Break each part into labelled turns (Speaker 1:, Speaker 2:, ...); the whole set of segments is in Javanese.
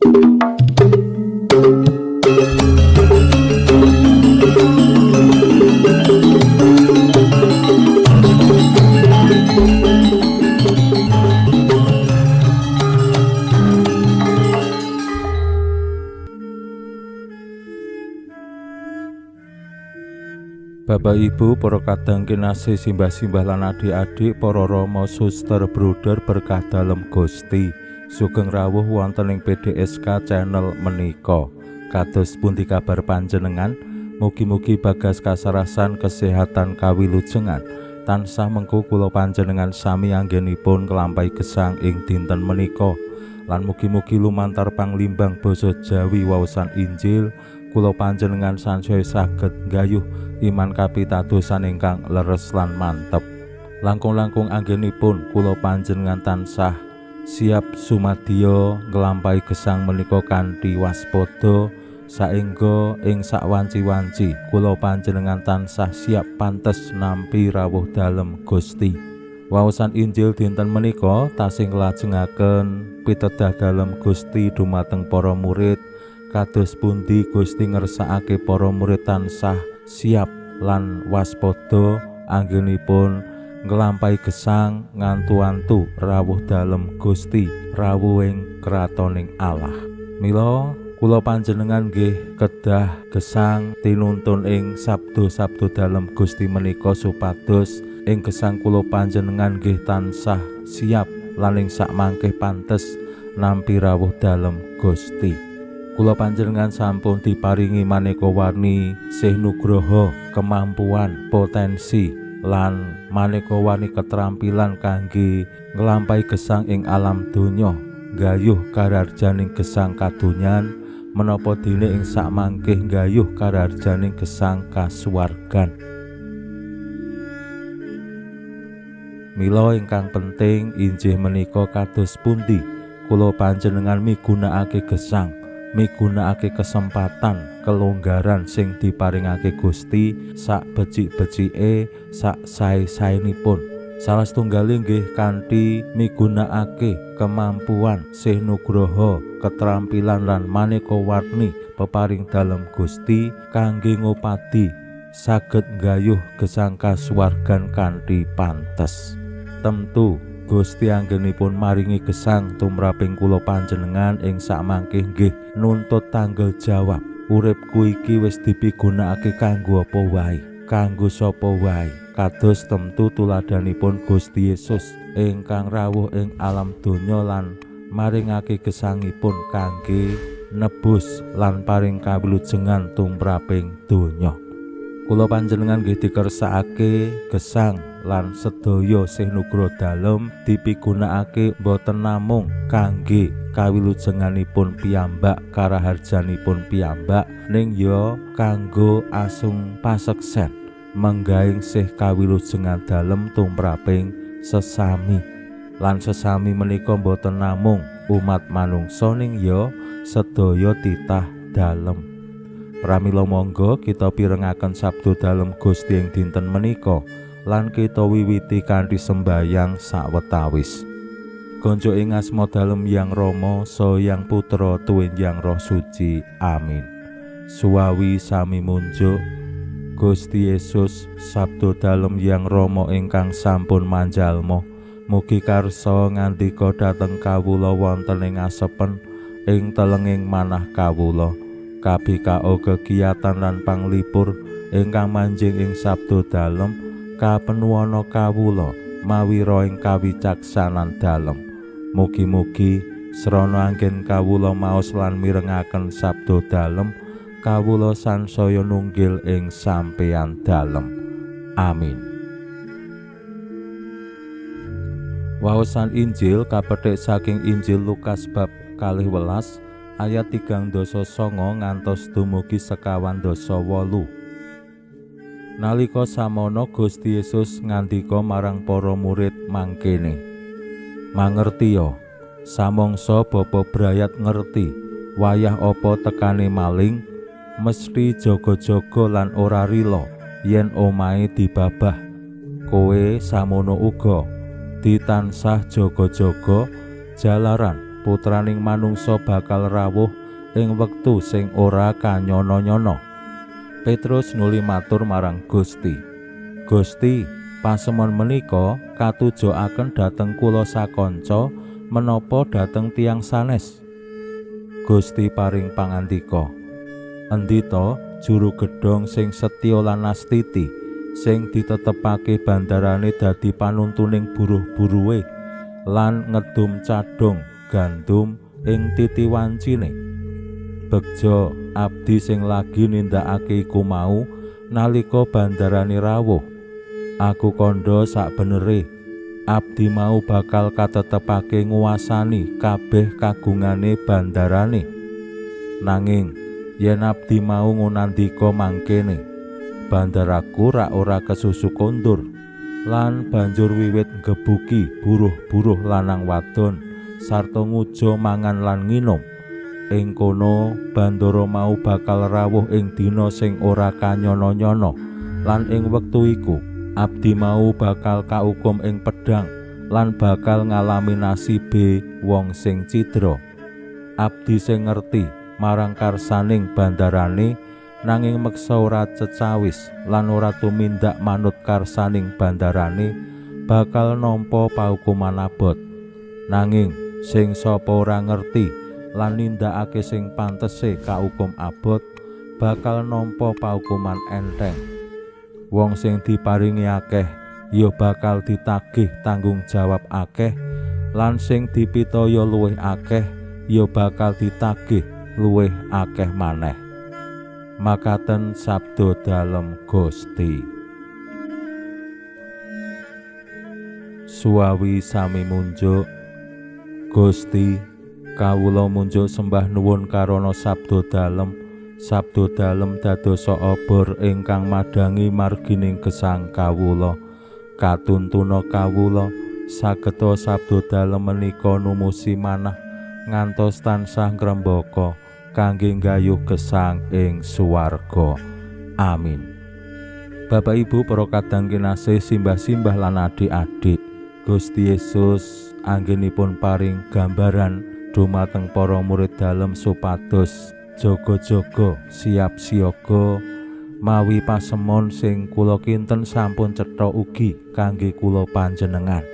Speaker 1: Bapak Ibu, para kadang kinasih, simbah-simbah lan adik-adik, para rama, suster, bruder berkah dalem Gusti. Sugeng rawuh wonten ing PDSK channel menika. Kados pundi kabar panjenengan? Mugi-mugi bagas kasarasan kesehatan kawilujengan. Tansah mengko kula panjenengan sami anggenipun nglampahi gesang ing dinten menika. Lan mugi-mugi lumantar panglimbang basa Jawi waosan Injil kula panjenengan sansaya saged nggayuh iman kapitadosan ingkang leres lan mantep. Langkung-langkung anggenipun kula panjenengan tansah siap sumadya nglampahi gesang menika kanthi waspada saengga ing sakwanci-wanci kula panjenengan tansah siap pantes nampi rawuh dalem Gusti. Waosan Injil dinten menika tasih nglajengaken pitedah dalem Gusti dumateng para murid. Kados pundi Gusti ngersakake para murid tansah siap lan waspada anggenipun nglampahi gesang ngantu-antu rawuh dalem Gusti, rawuhing kratoning Allah. Mila kula panjenengan nggih kedah gesang tinuntun ing sabda-sabda dalem Gusti menika supados ing gesang kula panjenengan nggih tansah siap lan ing sakmangke pantes nampi rawuh dalem Gusti. Kula panjenengan sampun diparingi maneka warni sih nugroho, kemampuan, potensi lan maneka warni keterampilan kangge nglampahi gesang ing alam donya, nggayuh kararjaning gesang kadonyan menapa dene ing sakmangke nggayuh kararjaning gesang kasuwargan. Mila ingkang penting injih menika kados pundi kula panjenengan migunakake gesang, migunakake kesempatan kelonggaran sing diparingake Gusti sak becik-becike, sak sae-saenipun. Salah setunggal nggih kanthi migunakake kemampuan sih nugroho, keterampilan lan maneka warni peparing dalem Gusti kangge ngopati saged nggayuh gesang kasuwargan kanthi pantes. Tentu Gusti anggenipun maringi gesang tumraping kula panjenengan ing sakmangke nggih nuntut tanggung jawab. Uripku iki wis dipigunakake kanggo apa wae, kanggo sapa wae. Kados tentu tuladanipun Gusti Yesus ingkang rawuh ing alam donya lan maringake gesangipun kangge nebus lan paring kawilujengan tumraping donya. Kula panjenengan nggih dikersakake gesang lan sedaya sih nugroho dalem dipigunakake boten namung kangge kawilujenganipun piyambak, karaharjanipun piyambak, ning ya kanggo asung paseksen menggaing sih kawilujengan dalem tumraping sesami. Lan sesami menika boten namung umat manungsa ning ya sedaya titah dalem. Pramila monggo kita pirengaken sabda dalem Gusti ing dinten menika lan kita wiwiti kanthi sembayang sawetawis. Gonjo ing asma dalem Yang Rama, saha Yang Putra tuwin Yang Roh Suci. Amin. Suwawi sami munjuk Gusti Yesus, sabda dalem Yang Rama ingkang sampun manjalma, mugi karsa ngandika dhateng kawula wonten ing asepen ing telenging manah kawula. KBKO kegiatan lan panglipur ingkang manjing ing sabda dalem kapenuwana kawula mawira ing kawicaksanan dalem. Mugi-mugi srana anggen kawula maos lan mirengaken sabda dalem, kawula sansaya nunggil ing sampeyan dalem. Amin. Waosan Injil kapethik saking Injil Lukas bab 12 ayat 39 ngantos dumugi 48. Nalika samono Gusti Yesus ngandika marang para murid mangkene, mangertiya, samangsa bapa brayat ngerti wayah apa tekane maling, mesti jaga-jaga lan ora rila yen omahe dibabah. Kowe samono uga ditansah jaga-jaga jalaran Putraning manungsa bakal rawuh ing wektu sing ora kanyono-nyono. Petrus nuli matur marang Gusti, Gusti, pasemon menika katujokaken dhateng kula sakanca menapa dhateng tiyang sanes? Gusti paring pangandika, endi ta juru gedhong sing setya lan astiti, sing ditetepake bandarane dadi panuntuning buruh-buruhe lan ngedum cadhong gandum ing titi wancine? Begja abdi sing lagi nindakake iku mau nalika bandarane rawuh. Aku kandha sakbenere, abdi mau bakal katetepake nguwasani kabeh kagungane bandarane. Nanging yen abdi mau ngunandika mangkene, bandaraku rak ora kesusu kondur, lan banjur wiwit nggebuki buruh-buruh lanang wadon sarta ngujo mangan lan nginum, ing kono bandara mau bakal rawuh ing dina sing ora kanyono-nyono, lan ing wektu iku abdi mau bakal kaukum ing pedhang lan bakal ngalami nasibe wong sing cidra. Abdi sing ngerti marang karsaning bandarane nanging meksa ora cecawis lan ora tumindak manut karsaning bandarane bakal nampa paukuman abot. Nanging sing sapa ora ngerti lan nindakake sing pantese kaukum abot bakal nampa paukuman enteng. Wong sing diparingi akeh ya bakal ditagih tanggung jawab akeh, lan sing dipitaya luwih akeh ya bakal ditagih luwih akeh maneh. Makaten sabda dalem Gusti. Suwawi sami munjuk. Gusti, kawula munjuk sembah nuwun karana sabda dalem. Sabda dalem dadosa obor ingkang madhangi margining gesang kawula. Katuntuna kawula sageta sabda dalem menika numusi manah ngantos tansah ngrembaka kangge nggayuh gesang ing swarga. Amin. Bapak Ibu para kadang kinasih, simbah-simbah lan adik-adik, Gusti Yesus anggenipun paring gambaran dumateng para murid dalem supados jaga-jaga siap siaga mawi pasemon sing kula kinten sampun cetha ugi kangge kula panjenengan.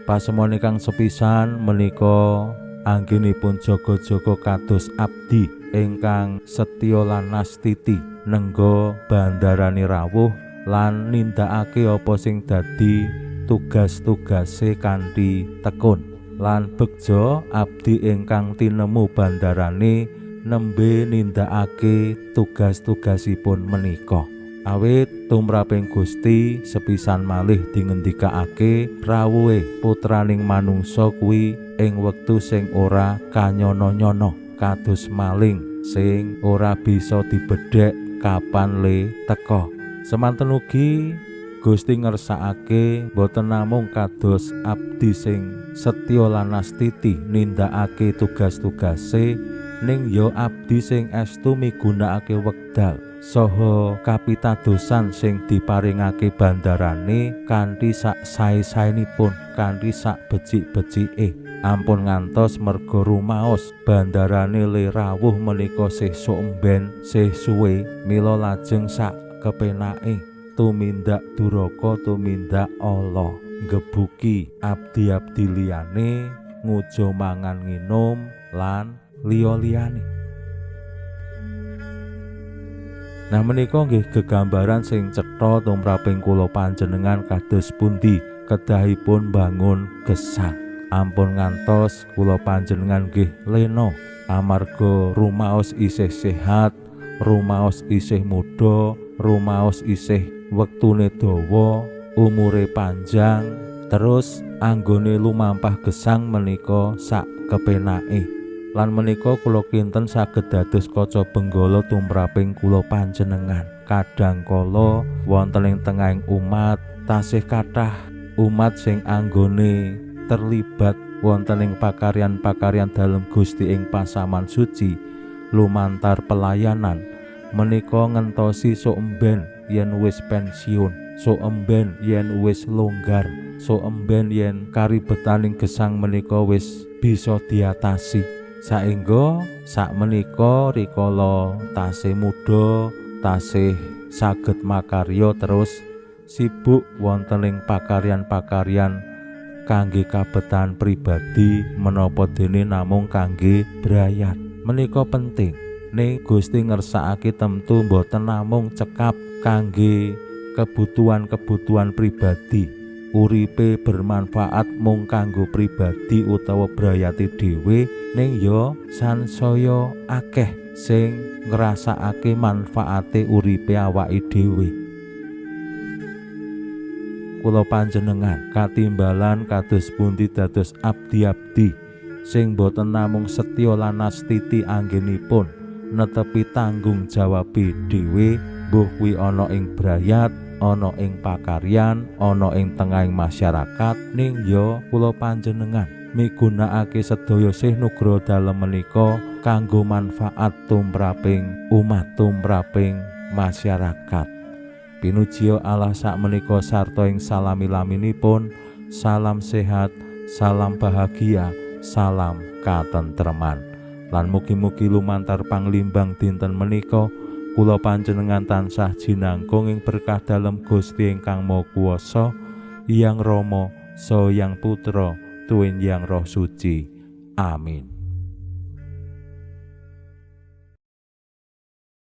Speaker 1: Pasemon ingkang sepisan menika anggenipun jaga-jaga kados abdi ingkang setya lan nastiti nengga bandarane rawuh lan nindakake apa sing dadi tugas-tugase kanthi tekun. Lan begja abdi ingkang tinemu bandarane nembe nindakake tugas-tugasipun menika. Awit tumraping Gusti sepisan malih dingendikake rawuhe putraning manungsa kuwi ing wektu sing ora kanyono-nyono, kados maling sing ora bisa dibedhek kapan le teka. Semanten ugi Gusti ngersakake boten namung kados abdi sing setya lan astiti nindakake tugas-tugase, ning ya abdi sing estu migunakake wekdal saha kapitadosan sing diparingake bandarane kanthi sak sae-saenipun, kanthi sak becik-becike. Ampun ngantos merga rumaos bandarane le rawuh menika sih sok emben sih suwe, mila lajeng sak kepenake tumindak duraka tumindak ala, nggebuki abdi-abdi liyane, ngujo mangan nginum lan liya-liyane. Nah menika nggih gegambaran sing cetha tumraping kula panjenengan kados pundi kedahipun bangun gesang. Ampun ngantos kula panjenengan nggih lena amarga rumaos isih sehat, rumaos isih muda, rumaos isih wektune dawa, umure panjang, terus anggone lumampah gesang menika sak kepenake. Lan menika kula kinten saged dados kaca benggala tumraping kula panjenengan. Kadang kala wonten ing tengahing umat tasih kathah umat sing anggone terlibat wonten ing pakaryan-pakaryan dalem Gusti ing pasaman suci lumantar pelayanan menika ngentosi sok emben yen wis pensiun, sok emben yen wis longgar, sok emben yen karibetaning gesang menika wis bisa diatasi. Saengga sakmenika rikala tasih muda, tasih saged makarya terus sibuk wonten ing pakaryan-pakaryan kangge kabetahan pribadi menapa dene namung kangge brayat. Menika penting. Ning Gusti ngersakake temtu mboten namung cekap kangge kebutuhan-kebutuhan pribadi. Uripe bermanfaat mung kanggo pribadi utawa brayate dhewe, ning ya sansaya akeh sing ngrasakake manfaate uripe awake dhewe. Kula panjenengan katimbalan kados pundi dados abdi-abdi sing boten namung setya lan nastiti anggenipun netepi tanggung jawabe dhewe, mbuh kuwi ana ing brayat, ana ing pakaryan, ana ing tengahing masyarakat, ning ya kula panjenengan migunakake sedaya sih nugroho dalem menika kanggo manfaat tumraping umat, tumraping masyarakat. Pinujiya Allah sakmenika sarta ing salami-laminipun, salam sehat, salam bahagia, salam katentreman. Lan mugi-mugi lumantar panglimbang dinten menika kula panjenengan tansah jinangkung ing berkah dalem Gusti ingkang Maha Kuwasa, Hyang Rama, Saha Hyang Putra, tuwin Hyang Roh Suci. Amin.